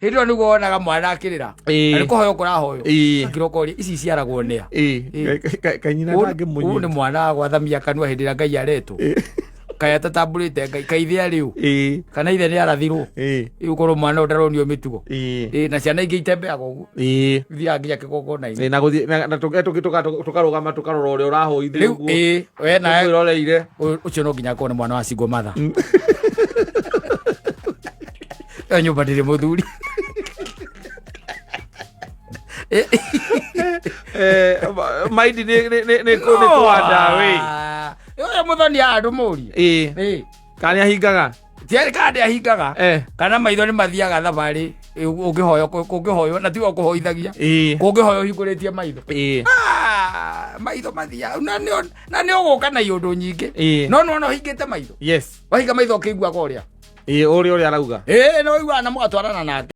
Hĩndĩ ĩyo nĩguo wonaga mwana akĩrĩra. Na nĩ kũhoywo kũrahoywo. Akĩrwo ũkoria ici iciaragwo nĩa? Kanyina Ũyũ nĩ ndangĩmũnyita. Mwana wa gwathamia kanua hĩndĩ ĩrĩa Ngai aretwo. Kaĩ atatambũrĩte Ngai, kaĩ ithe arĩ ũ? Kana ithe nĩ arathirwo? Rĩu korwo mwana ũyũ ndaronio mĩtugo. Na ciana ingĩ itembeaga ũguo. Ithiaga nginya kĩgongona-inĩ. Na gũthiĩ na tũkarũgama tũkarora ũrĩa ũrahoithio Rĩu ũguo. We nawe Tũmwĩroreire. Ũcio no nginya akorwo nĩ mwana wa single mother. Ĩyo nyũmba ndĩrĩ mũthuri. Maindi nĩ kwanda wĩ. Ũyũ mũthoni andũ mũrie. Kana nĩ ahingaga? Tiarĩ kana nĩ ahingaga. Kana maitho nĩ mathiaga thabarĩ ũngĩhoywo kũngĩhoywo na tiwe ũkũhoithagia. Kũngĩhoywo ũhingũrĩtie maitho. Ah, maitho mathiaga na nĩ ũgũka na iũndũ nyingĩ. No nĩwona ũhingĩte maitho. Yes. Wahinga maitho ũkĩiguaga ũrĩa. Ũrĩa arauga. Ĩĩ, no ũiguaga na mũgatwarana nake.